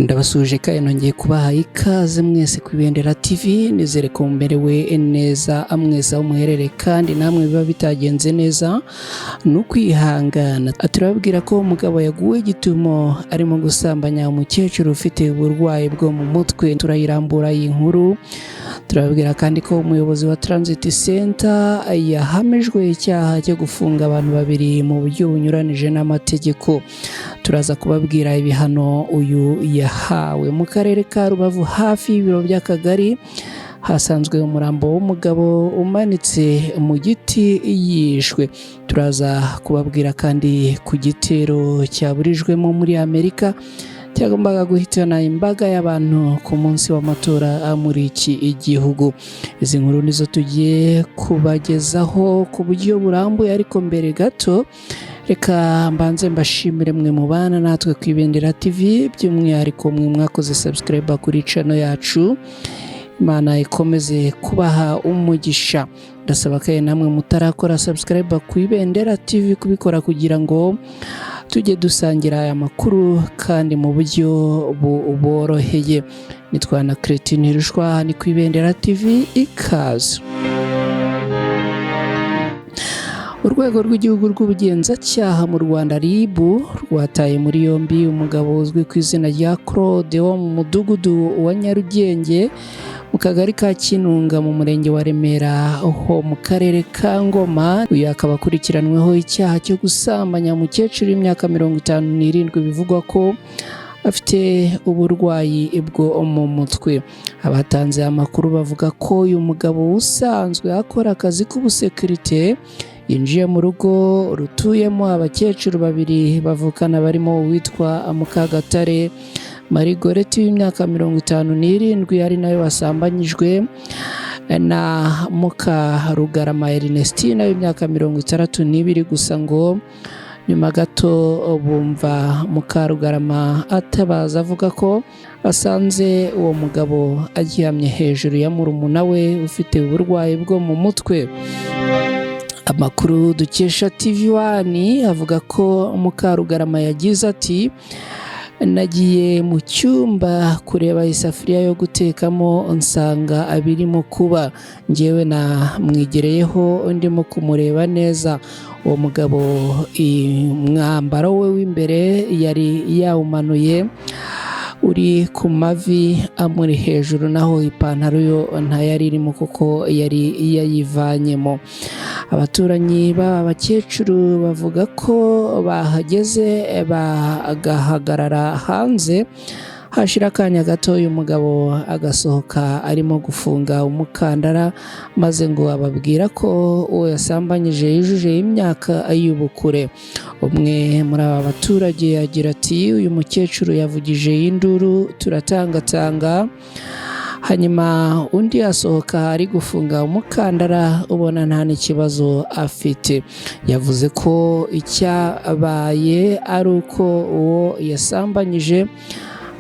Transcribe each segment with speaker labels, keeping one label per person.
Speaker 1: Ndabasuhuje kandi nongeye kubaha ikaze mwese ku Ibendera TV. Nizere ko mumerewe neza mwese aho muherereye, kandi namwe biba bitagenze neza ni ukwihangana. Turababwira ko umugabo yaguwe gitumo arimo gusambanya umukecuru ufite uburwayi bwo mu mutwe. Turayirambura iyi nkuru. Turababwira kandi ko umuyobozi wa Transit Center yahamijwe icyaha cyo gufunga abantu babiri mu buryo bunyuranije n'amategeko. Turaza kubabwira ibihano uyu yahawe. Mu karere ka Rubavu, hafi y'ibiro by'akagari, hasanzwe umurambo w'umugabo umanitse mu giti yishwe. Turaza kubabwira kandi ku gitero cyaburijwemo muri Amerika cyagombaga guhitana imbaga y'abantu ku munsi w'amatora muri iki gihugu. Izi nkuru nizo tugiye kubagezaho ku buryo burambuye, ariko mbere gato reka mbanze mbashimire mwe mubana natwe ku Ibendera TV, by'umwihariko mwe mwakoze subscribe kuri channel yacu. Imana ikomeze kubaha umugisha. Ndasaba kandi namwe mutarakora subscribe ku Ibendera TV kubikora kugira ngo tujye dusangira aya makuru kandi mu buryo buboroheye. Nitwa na Christine Rushwa, ni ku Ibendera TV. Ikaze. Urwego rw'Igihugu rw'Ubugenzacyaha mu Rwanda, RIB, rwataye muri yombi umugabo uzwi ku izina rya Claude wo mu mudugudu wa Nyarugenge, mu kagari ka Kinunga, mu murenge wa Remera ho mu karere ka Ngoma. Uyu akaba akurikiranweho icyaha cyo gusambanya umukecuru w'imyaka 57 bivugwa ko afite uburwayi bwo mu mutwe. Abatanze amakuru bavuga ko uyu mugabo usanzwe akora akazi k'ubusekirite yinjiye mu rugo rutuyemo abakecuru babiri bavukana, barimo uwitwa Mukagatare Marigoreti w'imyaka 57, ari nawe wasambanyijwe, na Mukarugarama Ernestine w'imyaka 62. Gusa ngo nyuma gato bumva Mukarugarama atabaza avuga ko asanze uwo mugabo aryamye hejuru ya murumuna we ufite uburwayi bwo mu mutwe. Amakuru dukesha TV One avuga ko Mukarugarama yagize ati: "Nagiye mu cyumba kureba isafuriya yo gutekamo, nsanga abirimo kuba. Ngewe namwigereyeho ndimo kumureba neza. Uwo mugabo umwambaro we w'imbere yari yawumanuye uri ku mavi amuri hejuru, naho ipantaro yo ntayari irimo kuko yari yayivanyemo." Abaturanyi b'aba bakecuru bavuga ko bahageze bagahagarara hanze, hashira akanya gato uyu mugabo agasohoka arimo gufunga umukandara, maze ngo ababwira ko uwo yasambanyije yujuje imyaka y'ubukure. Umwe muri aba baturage agira ati: "Uyu mukecuru yavugije induru turatangatanga, hanyuma undi asohoka ari gufunga umukandara, ubona nta n'ikibazo afite." Yavuze ko icyabaye ari uko uwo yasambanyije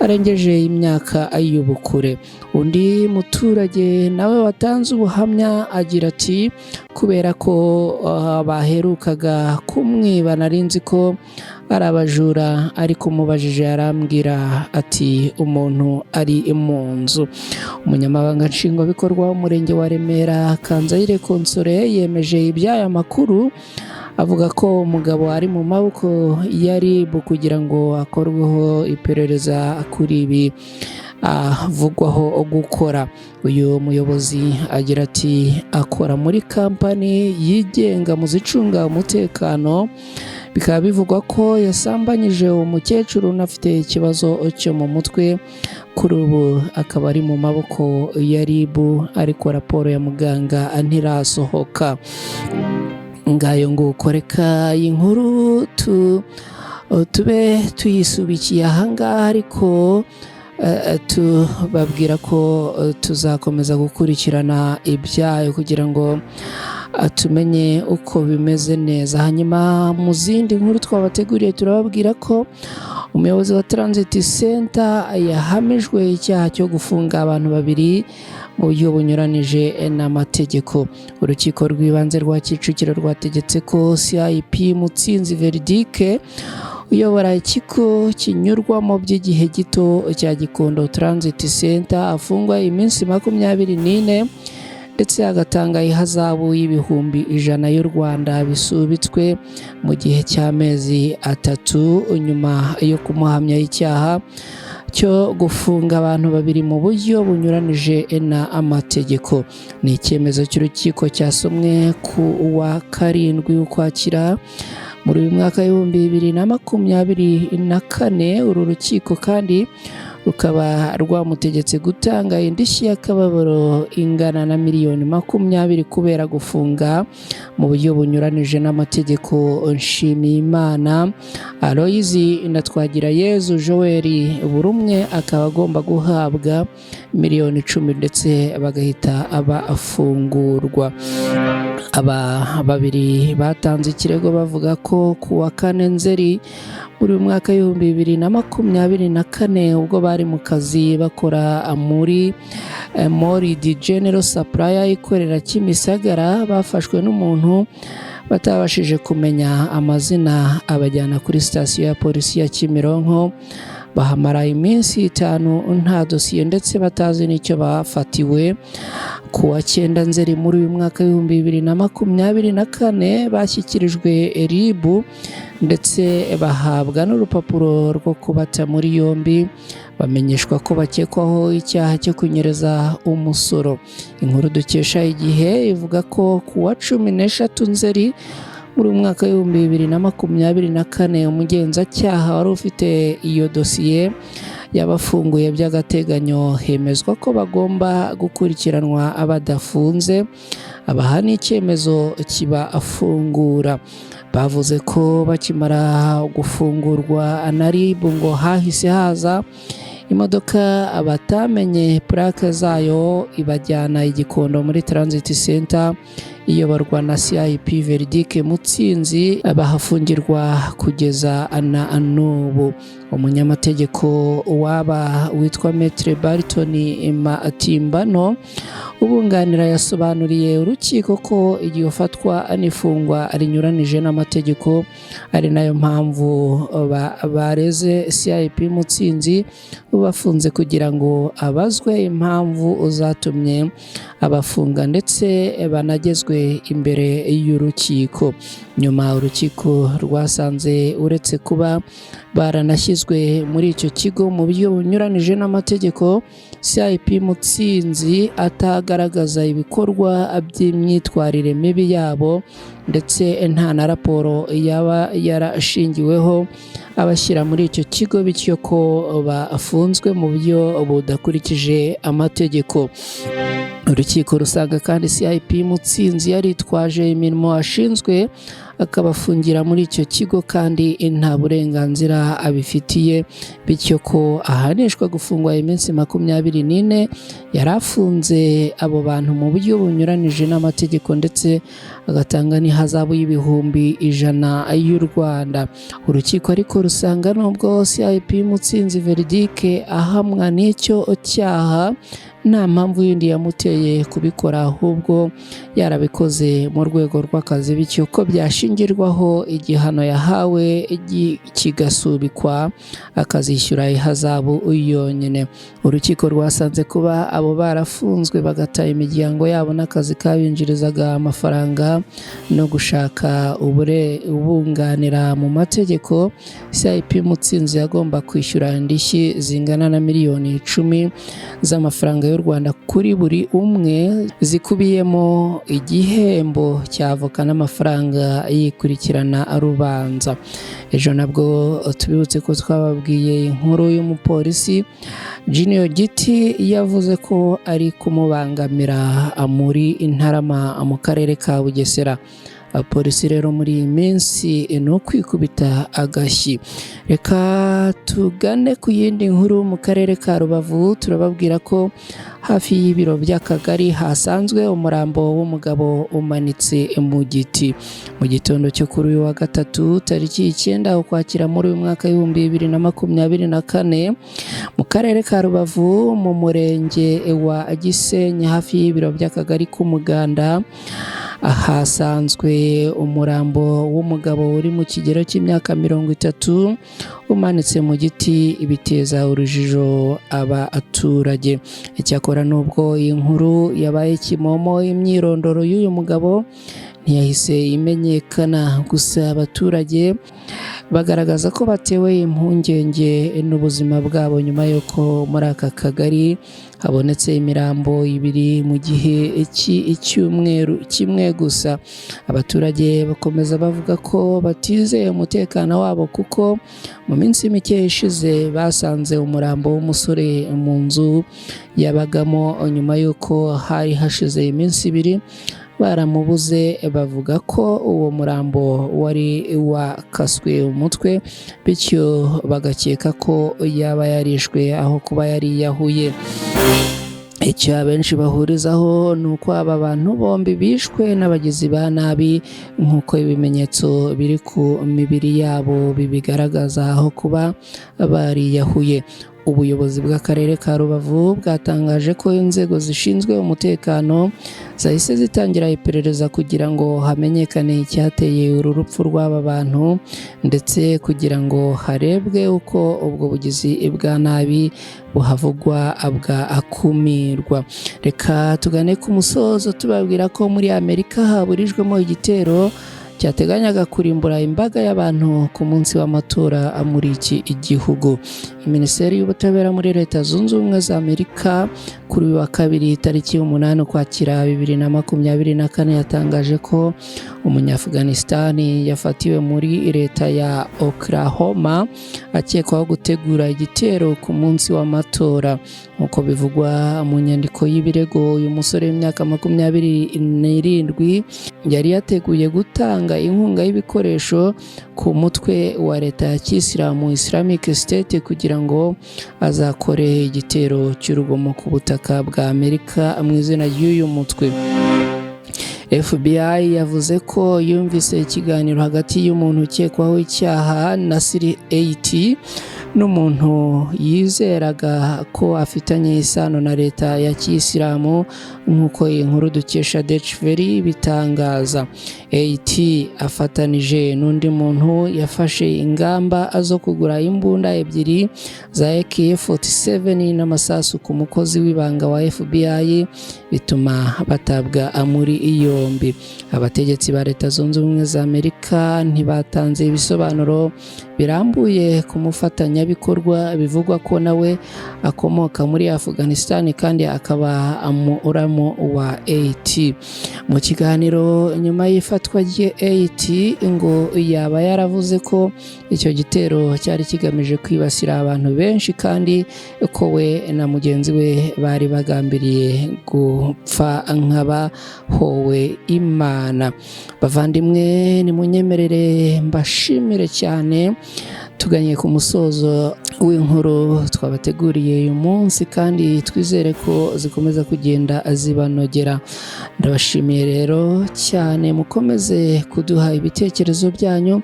Speaker 1: arengeje imyaka y'ubukure. Undi muturage nawe watanze ubuhamya agira ati: "Kubera ko baherukaga kumwiba, nari nzi ko ari abajura, ariko umubajije arambwira ati umuntu ari mu nzu." Umunyamabanga Nshingwabikorwa w'umurenge wa Remera, Kanzayire Console, yemeje iby'aya makuru, avuga ko umugabo ari mu maboko ya RIB kugira ngo akorweho iperereza kuri ibi avugwaho gukora. Uyu muyobozi agira ati: "Akora muri kampani yigenga mu zicunga umutekano, bikaba bivugwa ko yasambanyije uwo mukecuru unafite ikibazo cyo mu mutwe. Kuri ubu akaba ari mu maboko ya RIB, ariko raporo ya muganga ntirasohoka." Ngayo nguko, reka iyi nkuru tube tuyisubikiye ahangaha, ariko tubabwira ko tuzakomeza gukurikirana ibyayo kugira ngo tumenye uko bimeze neza. Hanyuma mu zindi nkuru twabateguriye, turababwira ko umuyobozi wa Transit Center yahamijwe icyaha cyo gufunga abantu babiri mu buryo bunyuranije n'amategeko. Urukiko rw'Ibanze rwa Kicukiro rwategetse ko CIP Mutsinzi Veridike Uyobora ikigo kinyurwamo by'igihe gito cya Gikondo Transit Center afungwa iminsi 24, ndetse agatanga ihazabu y'ibihumbi 100 y'u Rwanda bisubitswe mu gihe cy'amezi 3, nyuma yo kumuhamya icyaha cyo gufunga abantu babiri mu buryo bunyuranije n'amategeko. Ni icyemezo cy'urukiko cyasomwe ku wa 7 Ukwakira muri uyu mwaka w'2024. Uru rukiko kandi rukaba rwamutegetse gutanga indishyi y'akababaro ingana na miliyoni 20 kubera gufunga mu buryo bunyuranije n'amategeko Nshimiyimana Aloyizi na Twagirayezu Joel, buri umwe akaba agomba guhabwa miliyoni 10, ndetse bagahita bafungurwa. Aba babiri batanze ikirego bavuga ko ku wa 4 Nzeri muri uyu mwaka w'2024, ubwo bari mu kazi bakora muri Moridi General Supplier ikorera Kimisagara, bafashwe n'umuntu batabashije kumenya amazina, abajyana kuri sitasiyo ya polisi ya Kimironko, bahamara iminsi 5 nta dosiye, ndetse batazi n'icyo bafatiwe. Ku wa 9 Nzeri muri uyu mwaka w'2024 bashyikirijwe RIB, ndetse bahabwa n'urupapuro rwo kubata muri yombi, bamenyeshwa ko bakekwaho icyaha cyo kunyereza umusoro. Inkuru dukesha Igihe ivuga ko ku wa 13 Nzeri muri uyu mwaka w'2024, umugenzacyaha wari ufite iyo dosiye yabafunguye by'agateganyo, hemezwa ko bagomba gukurikiranwa badafunze, abaha n'icyemezo kibafungura. Bavuze ko bakimara gufungurwa na RIB, ngo hahise haza imodoka batamenye purake zayo, ibajyana i Gikondo muri Transit Center iyoborwa na CIP Verdict Mutsinzi, bahafungirwa kugeza na n'ubu. Umunyamategeko waba witwa Maître Barton Matimbano ubunganira yasobanuriye urukiko ko igihe ufatwa n'ifungwa rinyuranije n'amategeko, ari nayo mpamvu bareze CIP Mutsinzi ubafunze, kugira ngo abazwe impamvu zatumye abafunga, ndetse banagezwe imbere y'urukiko. Nyuma urukiko rwasanze uretse kuba baranashyizwe muri icyo kigo mu buryo bunyuranije n'amategeko, CIP Mutsinzi atagaragaza ibikorwa by'imyitwarire mibi yabo, ndetse nta na raporo yaba yarashingiweho abashyira muri icyo kigo, bityo ko bafunzwe mu buryo budakurikije amategeko. Urukiko rusanga kandi CIP Mutsinzi yaritwaje imirimo ashinzwe akabafungira muri icyo kigo kandi nta burenganzira abifitiye, bityo ko ahanishwa gufungwa iminsi 24 yari afunze abo bantu mu buryo bunyuranije n'amategeko, ndetse agatanga n'ihazabu y'ibihumbi 100 y'u Rwanda. Urukiko ariko rusanga nubwo CIP Mutsinzi Verdict ahamwa n'icyo cyaha, nta mpamvu yindi yamuteye kubikora, ahubwo yarabikoze mu rwego rw'akazi, bityo ko byashingirwaho igihano yahawe kigasubikwa, akazishyura ihazabu yonyine. Urukiko rwasanze kuba abo barafunzwe bagata imiryango yabo n'akazi kabinjirizaga amafaranga no gushaka ubunganira mu mategeko, CIP Mutsinzi agomba kwishyura indishyi zingana na miliyoni 10 z'amafaranga y'u Rwanda kuri buri umwe, zikubiyemo igihembo cy'avoka n'amafaranga yikurikirana rubanza. Ejo nabwo tubibutse ko twababwiye inkuru y'umupolisi Junior Giti yavuze ko ari kumubangamira muri Ntarama mu karere ka Bugesera. Abapolisi rero muri iyi minsi ni ukwikubita agashyi. Reka tugane ku yindi nkuru. Mu karere ka Rubavu turababwira ko hafi y'ibiro by'akagari hasanzwe umurambo w'umugabo umanitse mu giti. Mu gitondo cyo kuri uyu wa gatatu, tariki 9 Ukwakira muri uyu mwaka w'2024, mu karere ka Rubavu mu murenge wa Gisenyi, hafi y'ibiro by'akagari k'Umuganda, Hasanzwe umurambo w'umugabo uri mu kigero cy'imyaka 30 umanitse mu giti, biteza urujijo abaturage. Icyakora nubwo iyi nkuru yabaye kimomo, imyirondoro y'uyu mugabo ntiyahise imenyekana. Gusa abaturage bagaragaza ko batewe impungenge n'ubuzima bwabo nyuma y'uko muri aka kagari habonetse imirambo ibiri mu gihe cy'icyumweru kimwe gusa. Abaturage bakomeza bavuga ko batizeye umutekano wabo kuko mu minsi mike ishize basanze umurambo w'umusore mu nzu yabagamo nyuma y'uko hari hashize iminsi 2 baramubuze. Bavuga ko uwo murambo wari wakaswe umutwe, bityo bagakeka ko yaba yarishwe aho kuba yariyahuye. Icyo abenshi bahurizaho ni uko aba bantu bombi bishwe n'abagizi ba nabi, nk'uko ibimenyetso biri ku mibiri yabo bibigaragaza, aho kuba bariyahuye. Ubuyobozi bw'akarere ka Rubavu bwatangaje ko inzego zishinzwe umutekano zahise zitangira iperereza kugira ngo hamenyekane icyateye uru rupfu rw'aba bantu, ndetse kugira ngo harebwe uko ubwo bugizi bwa nabi buhavugwa bwakumirwa. Reka tugane ku musozo tubabwira ko muri Amerika haburijwemo igitero cyateganyaga kurimbura imbaga y'abantu ku munsi w'amatora muri iki gihugu. Minisiteri y'Ubutabera muri Leta Zunze Ubumwe za Amerika kuri uyu wa kabiri tariki 8 Ukwakira 2024 yatangaje ko Umunyaafghanistan yafatiwe muri leta ya Oklahoma akekwaho gutegura igitero ku munsi w'amatora. Nk'uko bivugwa mu nyandiko y'ibirego, uyu musore w'imyaka 27 yari yateguye gutanga inkunga y'ibikoresho ku mutwe wa leta ya Kisilamu, Islamic State, kugira ngo azakore igitero cy'urugomo ku butaka bwa Amerika mu izina ry'uyu mutwe. FBI yavuze ko yumvise ikiganiro hagati y'umuntu ukekwaho icyaha Nasir A.T n'umuntu yizeraga ko afitanye isano na leta ya Kisilamu, nk'uko iyi nkuru dukesha Dechveri bitangaza. A.T afatanije n'undi muntu yafashe ingamba zo kugura imbunda ebyiri za AK-47 n'amasasu ku mukozi w'ibanga wa FBI, bituma batabwa muri yombi. Abategetsi ba Leta Zunze Ubumwe za Amerika ntibatanze ibisobanuro birambuye ku mufatanyabikorwa bivugwa ko nawe akomoka muri Afghanistan kandi akaba umuramu wa A.T. Mu kiganiro nyuma y'ifatwa rye, A.T ngo yaba yaravuze ko icyo gitero cyari kigamije kwibasira abantu benshi kandi ko we na mugenzi we bari bagambiriye gupfa nk'abahowe Imana. Bavandimwe, nimunyemerere mbashimire cyane. Tuganye ku musozo w'inkuru twabateguriye uyu munsi kandi twizere ko zikomeza kugenda zibanogera. Ndabashimiye rero cyane, mukomeze kuduha ibitekerezo byanyu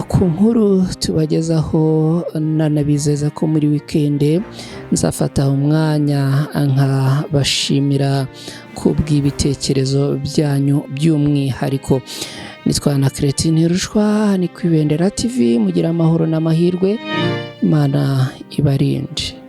Speaker 1: ku nkuru tubagezaho. Nanabizeza ko muri wikendi nzafata umwanya nkabashimira kubw'ibitekerezo byanyu by'umwihariko. Nitwa na Keretine Rushwa, ni ku Ibendera TV. Mugira amahoro n'amahirwe, Imana ibarinde.